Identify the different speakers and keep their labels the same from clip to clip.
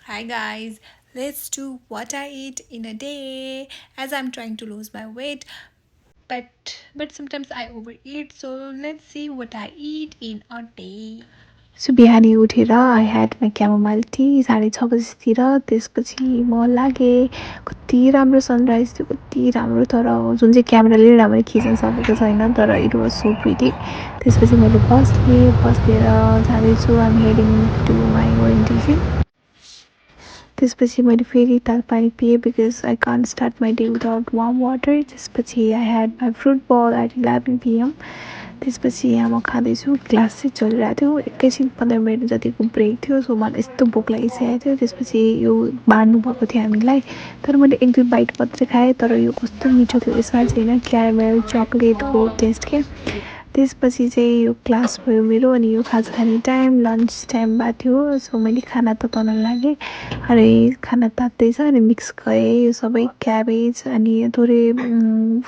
Speaker 1: Hi guys, let's do what I eat in a day as I'm trying to lose my weight, but sometimes I overeat, so let's see what I eat in a day.
Speaker 2: So बिहानी उठेर I had my chamomile T 6:30 बजीतिर त्यसपछि म लागेँ कति राम्रो sunrise थियो कति राम्रो तर जुन चाहिँ क्यामेराले राम्ररी खिच्न सकेको छैन तर इट वाज सो प्रिटी त्यसपछि मैले बसेर जाँदैछु I'm heading to my ONTC त्यसपछि मैले फेरि तालपानी पिएँ because I can't start my day without warm water त्यसपछि I had my fruit bowl at 11 PM त्यसपछि यहाँ म खाँदैछु क्लास चाहिँ चलिरहेको थियो एकैछिन 15 मिनट जतिको ब्रेक थियो सो मलाई यस्तो भोक लागिसकेको थियो त्यसपछि यो बाँड्नु भएको थियो हामीलाई तर मैले 1-2 बाइट मात्रै खाएँ तर यो कस्तो मिठो थियो यसमा चाहिँ होइन क्यारामेल चक्लेटको टेस्ट के त्यसपछि चाहिँ यो क्लास भयो मेरो अनि यो खाजा खाने टाइम लन्च टाइम भएको थियो सो मैले खाना तताउन लागेँ अनि खाना तात्दैछ अनि मिक्स गरेँ यो सबै क्याबेज अनि थोरै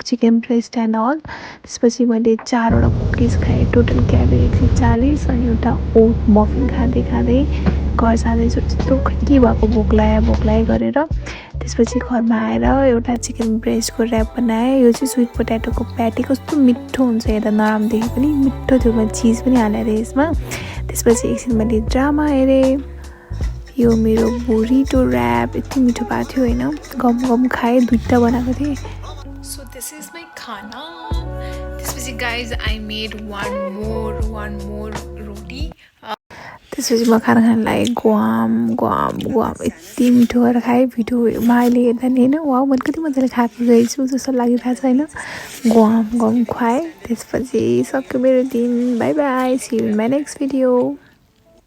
Speaker 2: चिकन ब्रेस्ट एन्ड अल त्यसपछि मैले 4वटा कुकिज खाएँ टोटल क्याबेज 140 अनि एउटा ओट मफिन खाँदै खाँदै घर जाँदैछु त्यस्तो के भएको भोक लाग्यो गरेर त्यसपछि घरमा आएर एउटा चिकन ब्रेस्टको ऱ्याप बनाएँ यो चाहिँ स्विट पोट्याटोको प्याटी कस्तो मिठो हुन्छ हेर्दा नराम्रोदेखि पनि मिठो थियो मैले चिज पनि हालेर यसमा त्यसपछि एकछिन मैले ड्रामा हेरेँ यो मेरो बुरिटो ऱ्याप यति मिठो भएको थियो होइन गम खाएँ 2टा बनाएको थिएँ
Speaker 1: So this is my khana. त्यसपछि guys I made one more roti.
Speaker 2: त्यसपछि म खाना खान लागेँ गुवाम यति मिठो गरेर खाएँ भिडियोमा अहिले हेर्दा नि होइन वाउ मैले कति मजाले खाएको रहेछु जस्तो लागिरहेको छ होइन गुवाम खुवाएँ त्यसपछि सक्यो मेरो दिन bye bye see you in my next video